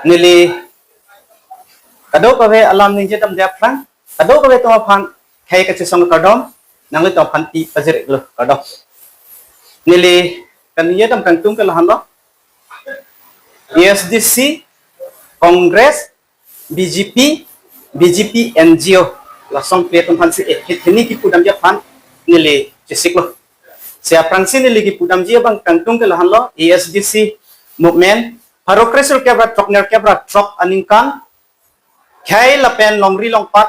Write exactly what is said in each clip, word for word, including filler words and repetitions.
Neli kadokave alam ningje damde aphrang, kadokave atum aphan khei kachesong kardom nanglitum aphan pi pajir-iklo, kardom. Neli kaningje dam kangtung ke lahenlo, A S D C, Congress, B J P, B J P N G O, lason kre atum aphansi, eh, hini kipudamji aphan neli chesiklo. Si aphrangsi neli kipudamji abang kangtung ke lahenlo, A S D C movement, pharo kresirkep ra throk nerkep ra throk aningkan, khei lapen longri longpat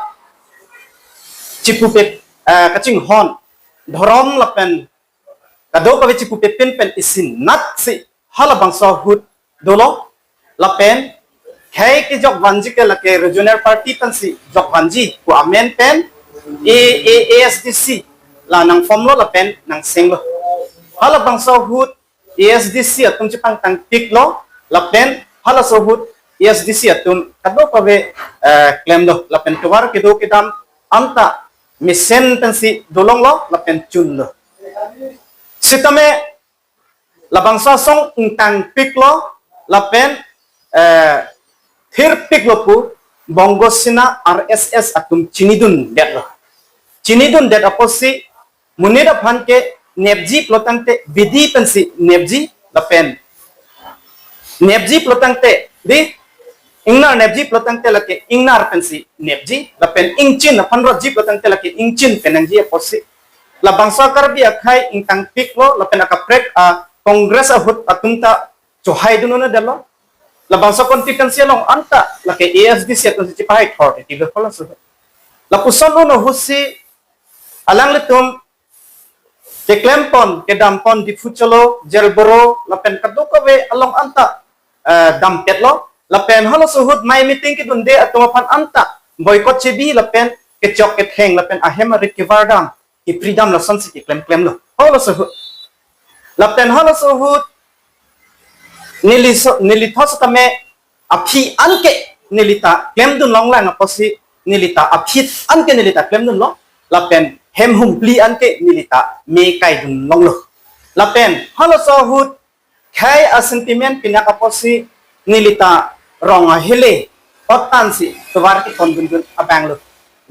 chipupet, eh, kachinghon, dhorom lapen kadokave chipupet pin pen isinat si halabangso ahut dolo, lapen khei kejok vanji ke lake regional party pensi jok vanji pu amen pen A, A, A S D C la nang form lo lapen nang senglo. Halabangso ahut A S D C atum chepangtangpiklo, lapen halaso ahut A S D C atum kadokave, eh, klemlo, lapen tovar kedo kedam anta mesen pensi dolonglo, lapen chunlo. Sitame labangso asong ingtangpiklo, lapen, eh, thirpiklo pu Bongo Sena R S S atum chinidundetlo. Chinidundet apotsi monit aphan ke nepji pulotangte bidi pensi nepji lapen nepji pulotangte di, ingnar nepji pulotangte lake ingnar pensi nepji, lapen ingchin aphan rotji pulotangte lake ingchin pen nangji apotsi labangso Karbi akhei ingtangpiklo, lapen akaprek a Congress ahut atum ta chohaidun un-edetlo. Labangso constituency along anta lake A S D C atumsi chepahai thor titi lo halaso ahut. Lapuson un ahutsi alanglitum keklempon, kedampon Diphu Cholo, Jailboro, lapen kadokave along anta, eh, dampetlo, lapen halaso ahut mei meeting kedunde atum aphan anta boycott chebi, lapen kechok ketheng, lapen ahem arit kevardam, kepridam, lasonsi keklem klemlo halaso ahut. Lapen halaso ahut neli so, neli thos tame aphi anke neli ta klemdun longlang apotsi neli ta aphi anke neli ta klemdunlo, lapen hem humpli anke neli ta me kaidun longlo. Lapen halaso ahut khei a sentiment pinak apotsi neli ta rong ahele otansi tovar kethondundun abanglo.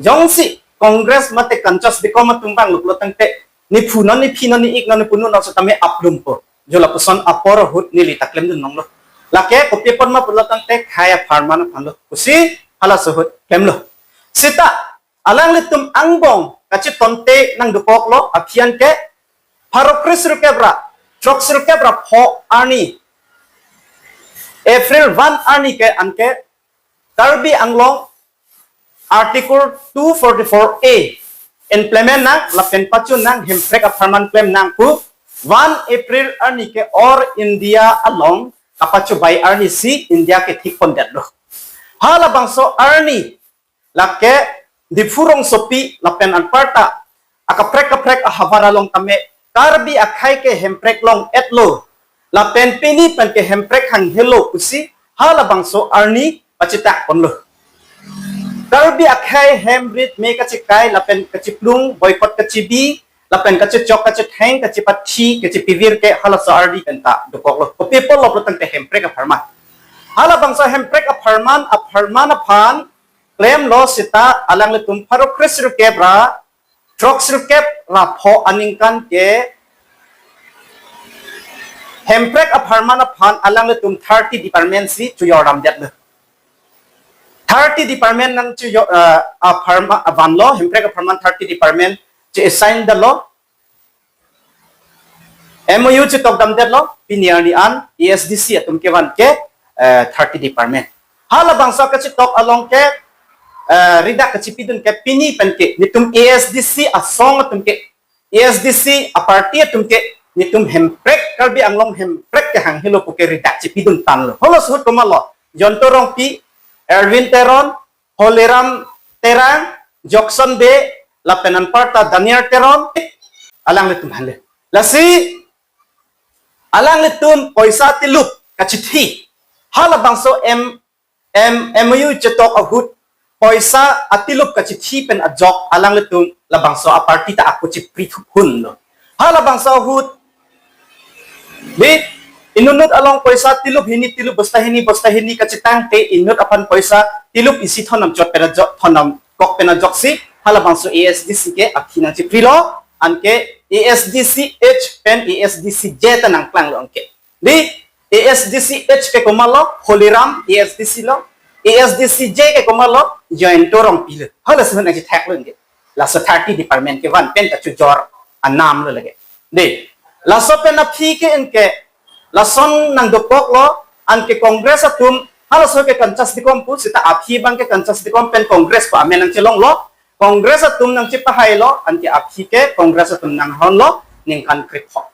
Jongsi Congress mate Kanchas Dekom atum banglo pulotangte, nephu non, nephi non, ne-ik non, nepunu non setame aplumpo. Jo lapuson apor ahut neli ta klemdun longlo. Lake kopi apot ma pulotangte khei apharman aphanlo. Pusi halaso ahut klemlo. Seta alanglitum angbong kachetonte nangdokoklo, aphi anke pharo kresirkep ra throksirkep ra pho arni, April one arni ke anke Karbi Anglong Article two forty-four A implement nang lapen pachun nang, hemprek apharman klem nang pu one April arni ke All India along kapachobai arnisi India kethik pondetlo. Halabangso arni lake Diphu rongsopi lapen anparta akaprek kaprek ahavar along tame Karbi akhei ke hemprek long-etlo, lapen pini pen ke hemprek hanghelo pusi halabangso arni pachitak ponlo. Karbi akhei hem rit me kachikai lapen kachiplung, boycott kachibi, lapen kachechok kachetheng, kachipathi, kachipivir ke halaso arni pen ta dokoklo. Kopi apotlo pulotangte hemprek apharman. Halabangso hemprek apharman, apharman aphan klemlo seta alanglitum pharo kresirkep ra throksirkep ra pho aningkan ke hemprek apharman aphan alanglitum thirty department si chojordamdetlo. Thirty department nangchojo, eh, apharma, avanlo, hemprek apharman thirty department che-assign detlo. M O U chetok damdetlo, pini arni an A S D C atum kevan ke, eh, thirty department. Halabangso kachetok along ke, eh, redak kachipidun ke pini pen ke netum A S D C asong atum ke, A S D C aparty atum ke netum hemprek, Karbi Anglong hemprek ke hanghelo puke redak chipidun tanglo. Halaso ahut komatlo, Jayanta Rongpi, Erwin Teron, Holiram Terang, Jokson Bey, lapen anparta Daniel Teron, alanglitum hanle. Lasi alanglitum poisa atilup kachithi, halabangso M, M, M O U chetok ahut poisa atilup kachithi pen ajok alanglitum labangso aparty ta ako chipri thup hunlo. Halabangso ahut, bi, Inutnut along poisa tilup hini, tilup bosta hini, bosta hini kachetang te inut aphan poisa tilup isi thonam chot pen ajok, thonam kok pen ajoksi halabangso A S D C ke aphi nangcheprilo, anke A S D C H pen A S D C J ta nangklanglo anke. Di A S D C H ke komatlo, Holiram A S D C lo, A S D C J ke komatlo, Jayanta Rongpi lo. Halaso ahut nangchethaklo anke. Laso thirty department kevan pen kachojor anam lo lake. Di, laso pen aphi ke anke, lason nangdokoklo, anke Congress atum, halaso ke kanchas dikom pu, seta aphi abangke kanchas dikom pen Congress pu amen nangchelonglo, Congress atum nangchepahailo, anke aphi ke Congress atum nanghonlo, ningkan krepho.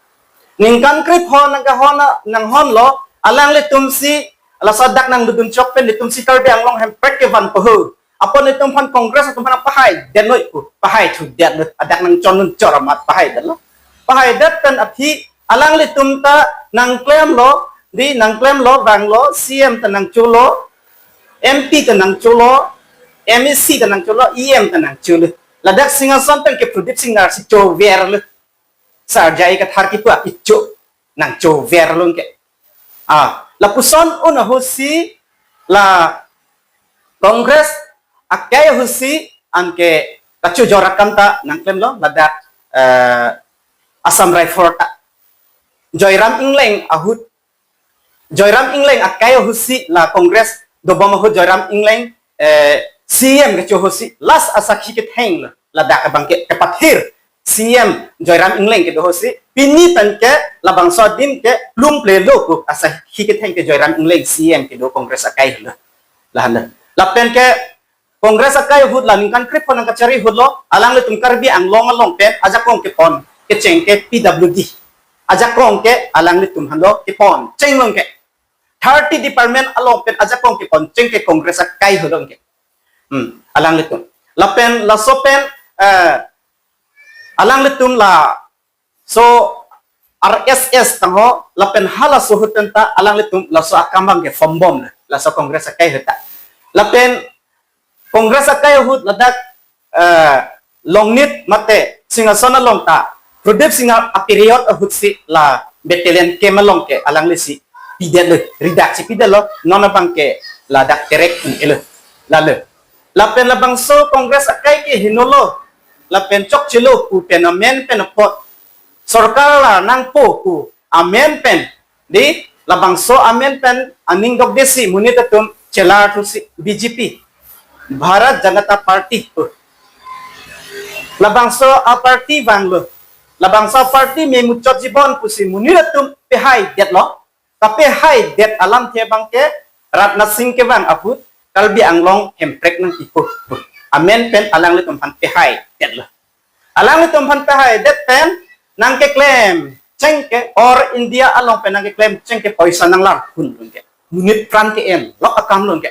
Ningkan krepho nangkahon, nanghonlo, alanglitumsi, laso dak nangdodun chok pen, nelitumsi Karbi Anglong Hemprek kevan pahu. Apot nelitum aphan Congress atum aphan pahai detnoi pu, pahai thu detnoi, adak nangchon un chor amat pahai detlo. Pahai det pen aphi, alanglitum ta nangklemlo, di nangklemlo, vanglo, C M ta nangcholo, M P ta nangcholo, M A C ta nangcholo, E M ta nangcholo. Ladak Singhason pen ke Pradip Singnar si choverlo. Sar J I Kathar kipu apicho nangchoverlo anke. Ah, lapuson un ahutsi la Congress akai ahutsi anke kachojor akam ta nangklemlo ladak, eh, Assam Rifle ta. Joyram Engleng ahut, Joyram Engleng akai ahutsi la Congress dobom ahut Joyram Engleng, eh, C M kecho ahutsi last asakhi kethenglo ladak abangke kepathir C M Joyram Engleng kedo ahutsi pini pen ke labangso adim ke lumplelo pu asakhi ketheng ke Joyram Engleng C M kedo Congress akai lo. Lahan lo. Lapen ke Congress akai ahut la ningkan krepho nangkachari ahutlo, alanglitum Karbi Anglong along pen ajakong kepon kecheng ke P W D. Ajakong ke alanglitum aphanlo kepon chenglo anke. Thirty department along pen ajakong kepon cheng ke Congress akai ahut lo anke. Hmm, alanglitum. Lapen laso pen, eh, alanglitum laso R S S tangho, lapen halaso ahut pen ta alanglitum laso akam abangke form bomlo, laso Congress akai ahut ta. Lapen Congress akai ahut ladak, eh, Longnit mate Singhason along ta Pradip Singnar aperiod ahutsi la battalion camp along ke alanglisi pidetlo, ridak si pidetlo, non abangke ladak terek un-elo. Lalo. Lapen labangso Congress akai ke henolo, lapen chokchelo pu pen amen pen apot sorkar la nangpo pu amen pen, di labangso amen pen aning dokdesi monit atum chelar thusi B J P, Bharat Janata Party pu. Labangso aparty vanglo. Labangso aparty me muchotji bon pusi monit atum pehai detlo. Kapehai det alamthe abangke Rajnath Singh kevang ahut Karbi Anglong Hemprek nangkipu pu amen pen alanglitum aphan pehai detlo. Alanglitum aphan pehai det pen nangkeklem cheng ke All India along pen nangkeklem cheng ke poisa nanglarphunlo anke. Monit apran ke-en lok akam lo anke.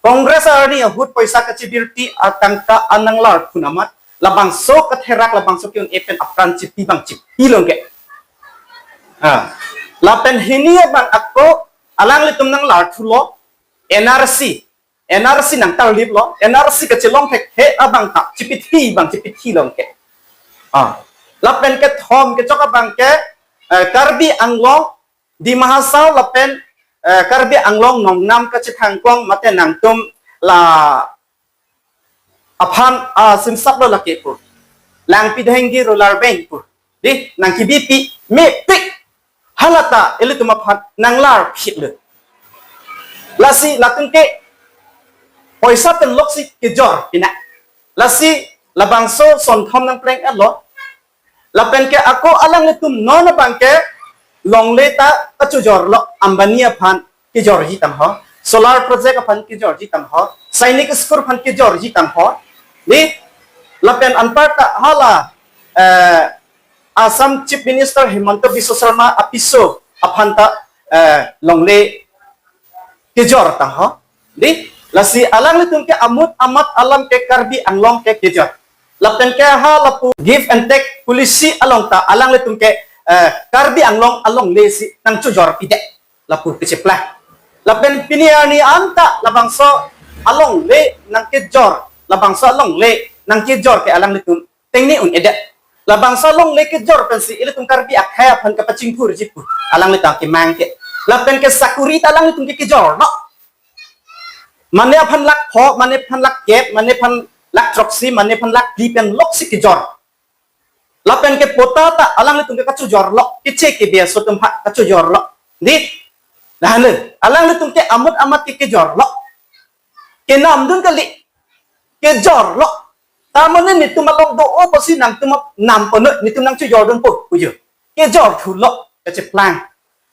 Congress arni ahut poisa kachibirti atangka an nanglarphun amat labangso katherak labangso ke-un-e pen apran chipi abang chipilo anke. Ah. Lapen hini abang ako alanglitum nanglarthulo N R C. N R C nangtarliplo, N R C kachelong thekthe abang ta chipithi abang chipithilo anke. Ah. Lapen kethom kechok abangke, eh, Karbi Anglong, Dima Hasao lapen, eh, Karbi Anglong nongnam kachethangkong mate nangtum la aphan, ah, simsaplo lake pu. Langpidengki ruler bank pu. Di, nangkibipi mepik. Hala ta ilitum aphan nanglarphitlo. Lasi latum ke poisa pen loksi kejor pina. Lasi labangso sonthom nangpleng-etlo. Lapen ke ako alanglitum non abangke longle ta kachojorlo, Ambani aphan kejorji tangho, solar project aphan kejorji tangho, Sainik School aphan kejorji tangho. Di, lapen anparta hala, eh, Assam Chief Minister Himanta Biswa Sarma apiso aphan ta, eh, longle kejor tangho. Di, lasi alanglitum ke amut amat alam ke Karbi Anglong ke kejor. Lapen ke ha lapu give and take policy along ta alanglitum ke, eh, Karbi Anglong alongle si nangchojor pidet lapu kecheplang. Lapen pini arni anta labangso alongle nangkejor, labangso alongle nangkejor ke alanglitum tengne un-edet. Labangso alongle kejor pensi ilitum Karbi akhei aphan kapachingthurji pu alanglitum akemang ke. Lapen ke sakuri ta alanglitum ke kejorlo. Mane aphan lakh pho, mane aphan lakh kep, mane aphan lakh throksi, mane aphan lakh phli pen loksi kejor. Lapen ke patta ta alanglitum ke kachojorlo, keche kebe aso atum aphan kachojorlo. Di? Lahenlo, alanglitum ke amut amat ke kejorlo. Kenamdun kali, kejorlo. Tamane netum along do-o pusi nangtum nam pon, netum nangchojordunpo, ujo. Kejor thulo, kacheplang.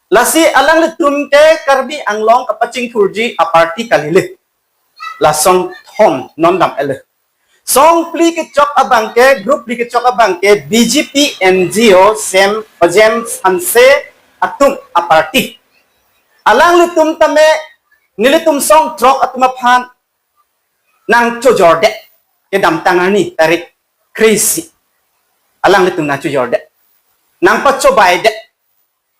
Lasi alanglitum ke Karbi Anglong kapachingthurji aparty kalile. La song thom non dam-etlo. Song phli kechok abang ke, group phli kechok abang ke B J P, N G O, sem, Pajem, Sanse atum aparty. Alanglitum tame nelitum song throk atum aphan nangchojordet, kedamtang arni tarik kre-isi. Alanglitum nangchojordet, nangpachobaidet.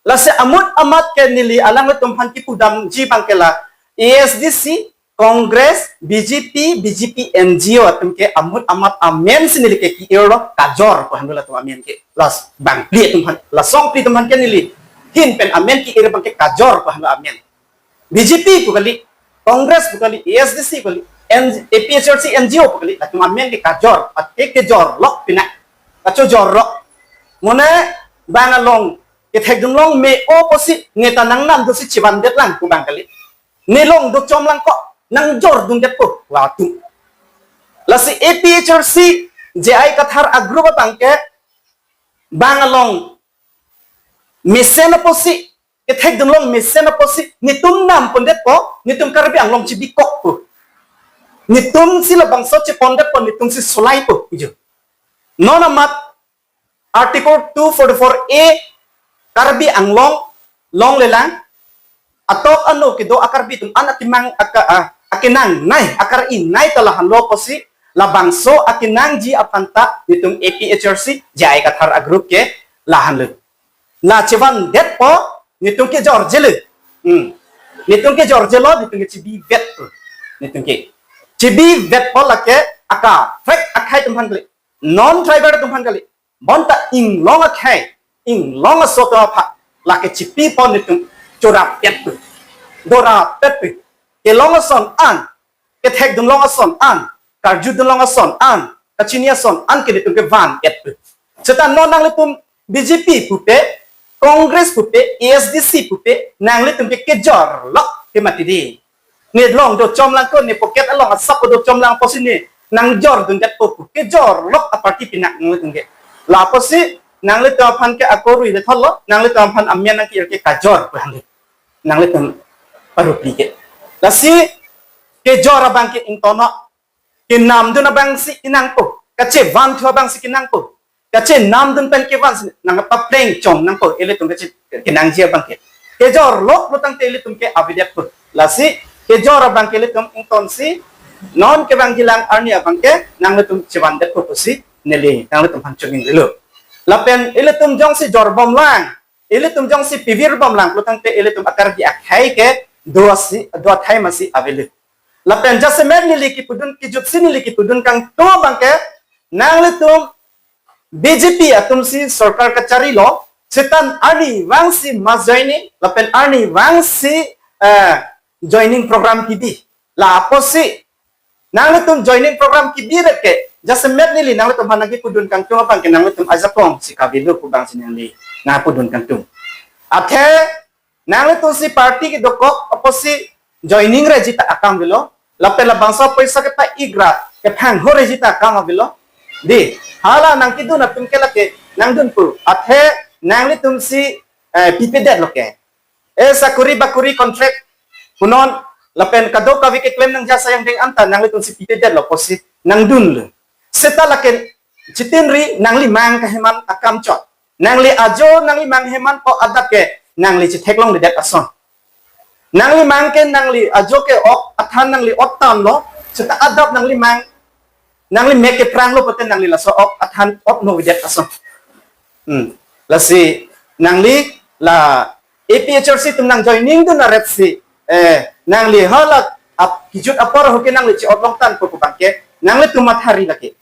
Lasi amut amat ke neli alanglitum aphan kipudamji abang ke la A S D C, Congress, B J P, B J P, N G O atum ke amut amat amen si neli ke ki-irlo, kajor pu henlo latum amen ke. Lasi bang phli atum aphan, la song phli atum aphan ke neli ahin pen amen ki-ir abang ke kajor pu henlo amen. B J P pu kali, Congress pu kali, A S D C pu kali, N-, A P H L C, N G O pu kali, latum amen ke kajor, ate kejorlo pina. Kachojorlo. Mane bang along kethekdun longme-o pusi neta nangnamdunsi chevandet lang pu abang kali. Ne along dochom lang ko, nangjordundetpo latum. Lasi A P H L C, J I Kathar a-group abang ke bang along mesen apotsi, kethekdun longmesen apotsi netum nam pondetpo, netum Karbi Anglong chebikokpo. Netumsi labangso chepondetpo, netumsi solaipo, ujo. Non amat Article two forty-four A Karbi Anglong longlelang atok ano kedo a-Karbi atum an akemang aka, a, akenangnei, akar-inei ta lahenlo pusi, labangso akenangji aphan ta netum A P H L C, J I Kathar a-group ke lahenlo. La chevandetpo, netum kejorjelo. Hmm. Netum kejorjelo, netum ke chebivetpo. Netum ke chebivetpo lake akaprek akhei atum aphan kali, non-tribal atum aphan kali. Bonta inglong akhei, inglong aso atum aphan lake chepipo, netum chorapetpo, dorapetpo. Kelong ason an, kethekdun long ason an, karjudun long ason an, kachini ason an ke netum kevan-etpo. Seta non nanglitum B J P pupe, Congress pupe, A S D C pupe, nanglitum ke kejorlo ke mati di. Ne along dochom lang ko, ne pocket along asap dochom lang pusi ne nangjordundetpo pu. Kejorlo a-party pina nanglitum ke. Lapusi nanglitum aphan ke akorui le thotlo, nanglitum aphan amen nangki-ir ke kajor pu henlo. Nanglitum parupi ke. Lasi kejor abang ke ingtonlo, kenamdun abangsi kenangpo, kachevanthu abangsi kenangpo, kachenamdun pen kevansi nangpaplengchong nangpo, ilitum kache kenangji abang ke. Kejorlo pulotangte ilitum ke avedetpo. Lasi kejor abang ke ilitum ingtonsi non kevangjilang arni abang ke nanglitum chevandetpo pusi neli nanglitum aphan choningrilo. Lapen ilitum jongsi jorbomlang, ilitum jongsi pivirbomlang pulotangte ilitum a-Karbi akhei ke dosi, do athai masi avelo. Lapen jasemet neli kipudun, kejutsi neli kipudun kangtung abang ke, nanglitum B J P atumsi sorkar kacharilo, seta arnivangsi mass joining, lapen arnivangsi, eh, joining program kebi. Lapusi nanglitum joining program kebi reke, jasemet neli nanglitum aphan nangkipudun kangtung abang ke nanglitum ajakong si kavelo pu abangsi neli nangpudun kangtung. Athe nanglitumsi party kedokok apotsi joining reji ta akam avelo. Lapen labangso poisa kepa-ik ra kephangho reji ta akam avelo. Di, hala nangkedun atum ke lake nangdunpo. Athe nanglitumsi, eh, pipedetlo ke. Eh, sakuri bakuri contract punon lapen kadokave keklem nangji asai angdeng anta nanglitumsi pipedetlo pusi nangdunlo. Seta lake chitinri nanglimang keheman akam chot. Nangli ajo nanglimang hemanpo adap ke nangli chetheklongledet ason. Nanglimang ke nangli ajo ke ok athan nangli ot tamlo, seta adap nanglimang, nangli mek kepranglo pute nangli laso ok athan ot novedet ason. Hmm. Lasi nangli la A P H L C atum nangjoiningdun aretsi, eh, nangli hala ap-, kejut apor ho ke nangli che-otlongtangpo pu abang ke nanglitum mathari lake.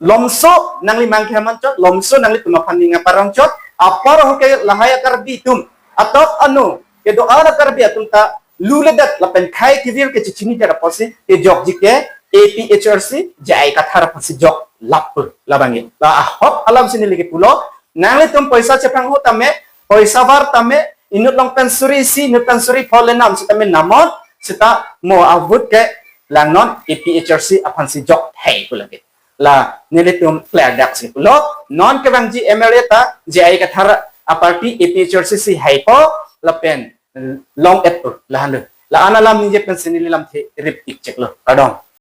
lomso nangli mangke haman chot, lomso nanglitum aphan ning aparong chot, apor ho ke lahai a-Karbi atum, atok anu kedo-an a-Karbi atum ta luledet lapen khei kevir kechechini det apotsi kejokji ke A P H R C J I Kathar aphansi jok lap pu labangke. La ahok alamsi neli kepulo, nanglitum poisa chephang ho tame, poisa var tame, inut along pen suri isi, inut pen suri pho le nam sitame namnon, sita mo a-vote ke langnon A P H R C aphansi jok hei pu lake. La nelitum clear dak si pulo, non kevangji M L A ta J I Kathar a-party A P H R C si haipo lapen long-et pu lahenlo. La-an alam ningje pensi neli lamthe rip ik cheklo. Kardom.